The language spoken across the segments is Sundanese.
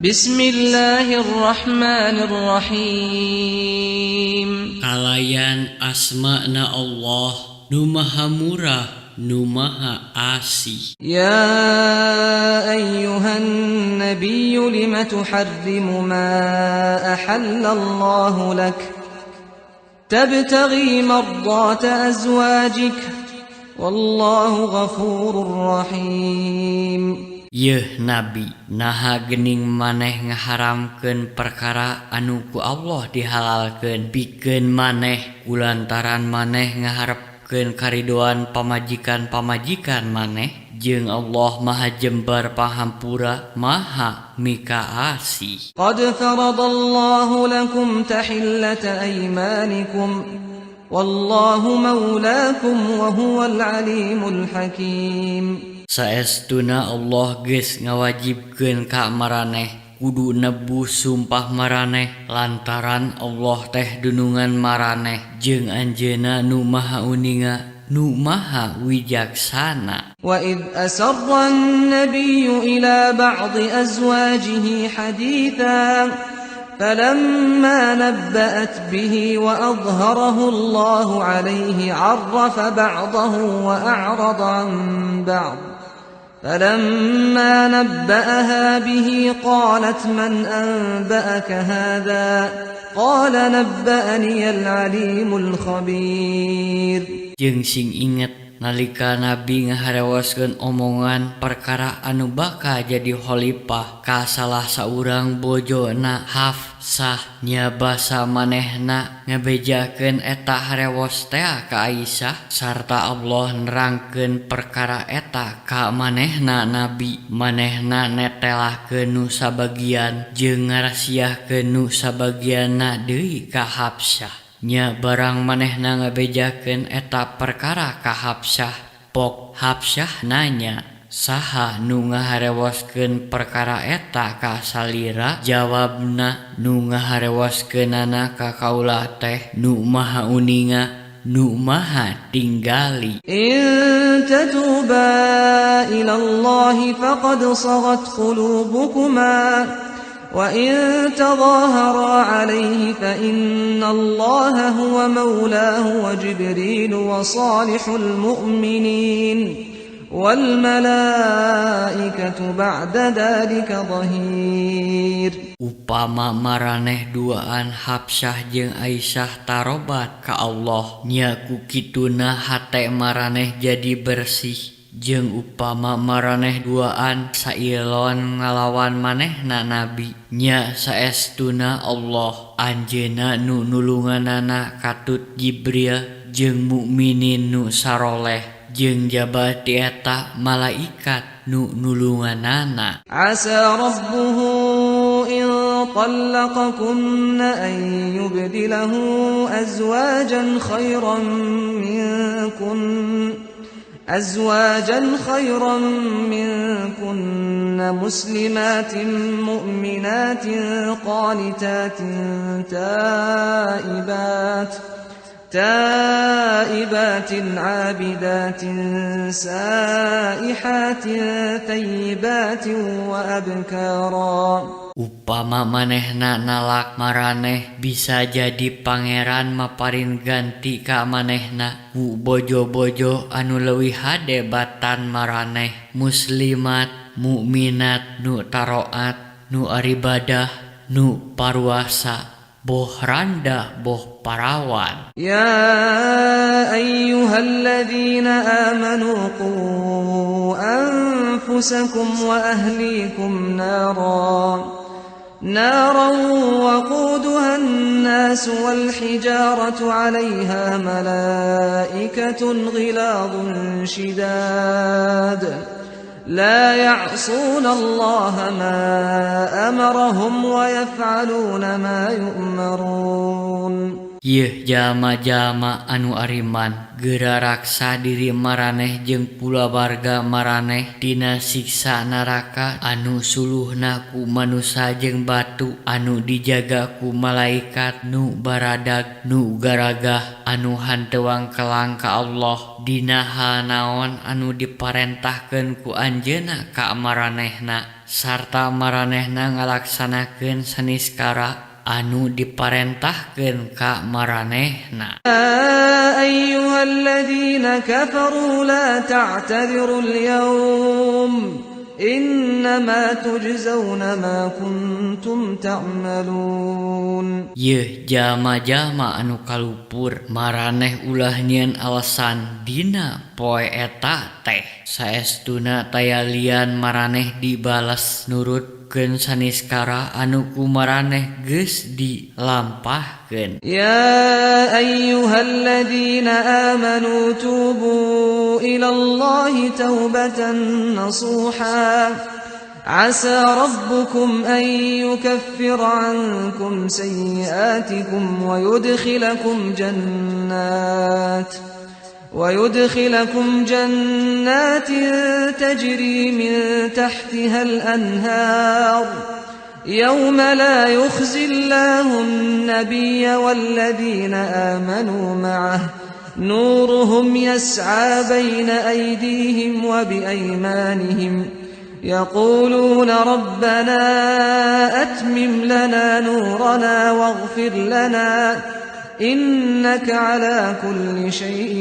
Bismillahirrahmanirrahim. Kalayan asma na Allah nu maha murah nu maha asih. يا أيها النبي لم تحرم ما أحل الله لك تبتغي مرضات أزواجك والله غفور رحيم. Yeuh nabi, naha gening maneh ngaharamkeun perkara anu ku Allah dihalalkeun pikeun maneh kulantaran maneh ngaharepkeun karidoan pamajikan-pamajikan maneh, jeung Allah Maha Jembar Pahampura, Maha Mikaasih. قد فرض الله لكم تحلة أيمانكم والله مولاكم وهو العليم الحكيم. Saestuna Allah geus ngawajibkeun ka maraneh kudu nebus sumpah maraneh, lantaran Allah teh dunungan maraneh jeung Anjeunna nu Maha Uninga, nu Maha Wijaksana. وإذ أسر النبي إلى بعض أزواجه حديثا فلما نبأت به وأظهره الله عليه عرف بعضه وأعرض عن بعض، فلما نبأها به قالت من أنبأك هذا؟ قال نبأني العليم الخبير. Jeung sing inget nalika nabi ngaharewoskeun omongan perkara anu bakal jadi khalifah ka salah saurang bojona, Hafsah. Nya basa manehna ngabejakeun eta harewos tea ka Aisyah sarta Allah nerangkeun perkara eta ka manehna nabi, manehna netelahkeun nu sabagian jeung ngarasiahkeun nu sabagianna deui ka Hafsah. Nya barang manehna ngabejakeun eta perkara ka Hafsah, pok Hafsah nanya, "Saha nu ngaharewoskeun perkara eta ka salira?" Jawabna, "Nu ngaharewoskeunana ka kaula teh Nu Maha Uninga, Nu Maha Tingali." إن تتوبا إلى الله فقد صغت قلوبكما وإن تظاهرا عليه فإن الله هو مولاه وجبريل وصالح المؤمنين والملائكة بعد ذلك ظهير. Upama maraneh duaan Hafsah jeung Aisyah tarobat ka Allah, nya ku kituna hate maraneh jadi bersih, jeung upama maraneh duaan sailon ngalawan manehna nabi, nya saestuna Allah anjeunna nu nulunganana katut Jibril jeung mukminin nu saroleh, jeung jaba ti eta malaikat nu nulunganana. عسى ربه إن طلقكن أن يبدله أزواجا خيرا منكن مسلمات مؤمنات قانتات تائبات عابدات سائحات ثيبات وأبكارا. Upama manehna nalak maraneh, bisa jadi Pangeran maparin ganti ka manehna ku bojo-bojo anu leuwih hade batan maraneh, muslimat mukminat, nu taroat, nu aribadah, nu paruasa, boh randa boh parawan. يا أيها الذين آمنوا قوا أنفسكم وأهليكم نارا وقودها الناس والحجارة عليها ملائكة غلاظ شداد لا يعصون الله ما أمرهم ويفعلون ما يؤمرون. Yeuh jalma-jalma anu ariman, geura raksa diri maraneh jeung kulawarga maraneh tina siksa naraka anu suluhna ku manusa jeung batu, anu dijaga ku malaikat nu baradag, nu garagah, anu hanteu wangkelang ka Allah. Dina hal naon anu diparentahkeun ku Anjeunna ka maranehna sarta maranehna ngalaksanakeun saniskara anu diparentahkeun ka maranehna. Ayyuhalladzina kafaru la ta'tadzirul yaum innama tujzauna ma kuntum ta'malun. Yeuh jalma-jalma anu kalupur maraneh ulah nyieun alasan dina poe eta teh saestuna taya lian maraneh dibales nurutkeun saniskara anu ku maraneh geus dilampahkeun. Ya ayyuhalladzina amanu tubu ila Allahi taubatan nasuha عسى ربكم أن يكفر عنكم سيئاتكم ويدخلكم جنات تجري من تحتها الأنهار يوم لا يخزي الله النبي والذين آمنوا معه نورهم يسعى بين أيديهم وبأيمانهم يقولون ربنا أتمم لنا نورنا واغفر لنا إنك على كل شيء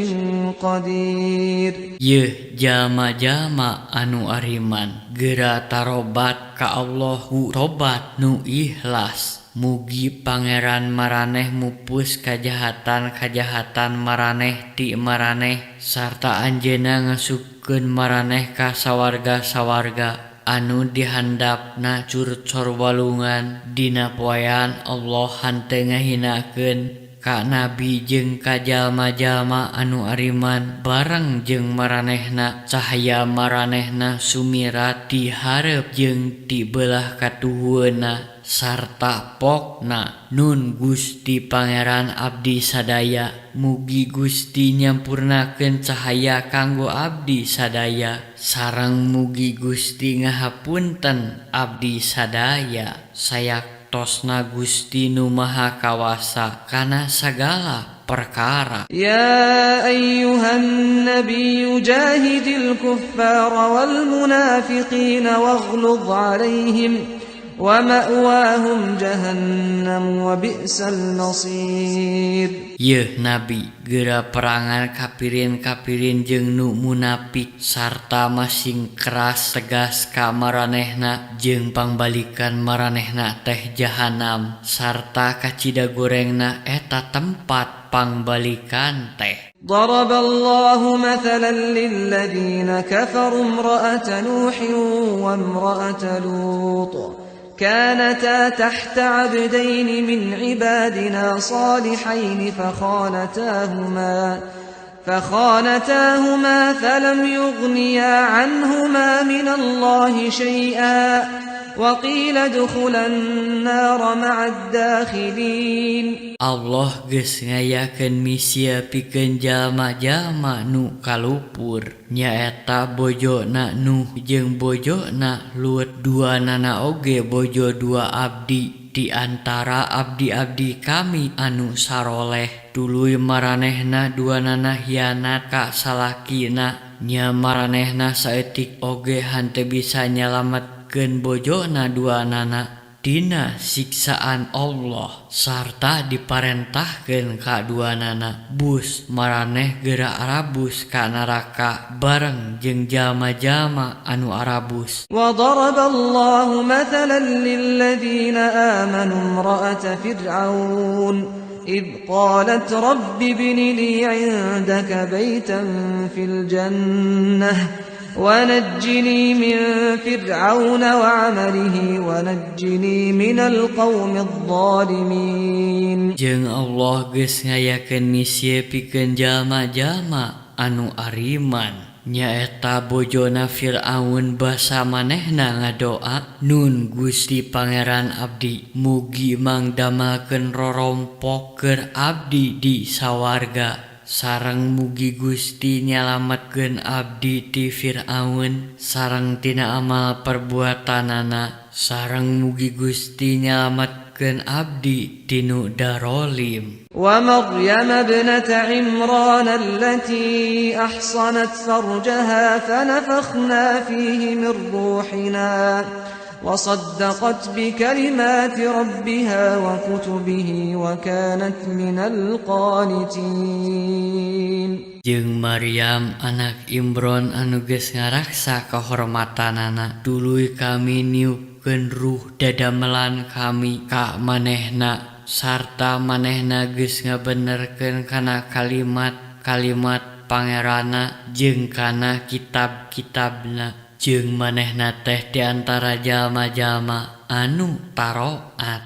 قدير. Yeuh jalma-jalma anu ariman geura tarobat ka Allahu tobat nu ikhlas. Mugi Pangeran maraneh mupus kajahatan-kajahatan maraneh ti maraneh sarta anjeunna ngasupkeun maraneh ka sawarga-sawarga anu dihandapna curcor walungan dina poean Allah henteu ngahinakeun ka nabi jeung ka jalma-jalma anu ariman bareng jeung maranehna cahaya maranehna sumirat di hareup jeung ti beulah katuhueuna sarta pokna. Nun Gusti Pangeran abdi sadaya, mugi Gusti nyampurnakeun cahaya kanggo abdi sadaya sareng mugi Gusti ngahapunten abdi sadaya. Sayaktosna Gusti nu Maha Kawasa kana sagala perkara. Ya ayyuhan nabiyyu jahidil kuffara wal munafiqina waghluz 'alaihim wa ma'wahum jahannam wa bi'sal masir. Yeuh nabi, geura perangan kapirin-kapirin jeung nu munafik sarta masing keras tegas ka maranehna jeung pangbalikan maranehna teh jahanam sarta kacida gorengna eta tempat pangbalikan teh. Daraballahu mathalan lilladzina kafaru imra'ata Nuhin wa imra'ata Lut كانتا تحت عبدين من عبادنا صالحين فخانتاهما فلم يغنيا عنهما من الله شيئا وقيل ادخلا النار مع الداخلين. Allah geus ngayakeun misia pikeun jalma-jalma nu kalupur nyaeta bojona Nuh jeung bojona Lut, duanana oge bojo dua abdi di antara abdi-abdi kami anu saroleh. Tuluy maranehna duanana hianat ka salakina, nya maranehna saeutik oge henteu bisa nyalametkeun bojona duanana dina siksaan Allah sarta diparentahkeun ka duanana bus maraneh geura arabus ka neraka bareng jeung jalma-jalma anu arabus. Wa daraballahu mathalan lilladzina amanu imra'ata fir'aun id qalat rabbi ibni li 'indaka baytan fil jannah ونجني من فرعون وعمله ونجني من القوم الظالمين. Jeung Allah geus ngayakeun misi pikeun jalma-jalma anu ariman nyaeta bojona Fir'aun basa manehna ngadoa, Nun Gusti Pangeran abdi mugi mangdamelkeun rorompok keur abdi di sawarga sareng mugi Gusti nyalametkeun abdi ti Fir'aun sareng tina amal perbuatanana sareng mugi Gusti nyalametkeun Nyalametkeun abdi tinu darolim. ومريم ابنة عمران التي أحصنت فرجها فنفخنا فيه من روحنا وصدقت بكلمات ربها وكتبه وكانت من القانتين. Jeung Maryam anak Imron anu geus ngaraksa kahormatanana, tuluy kami niupkeun ruh dadamelan kami ka manehna, sarta manehna geus ngabenerkeun kana kalimat-kalimat Pangeranna jeung kana kitab-kitabna, jeung manehna teh di antara jalma-jalma anu taroat.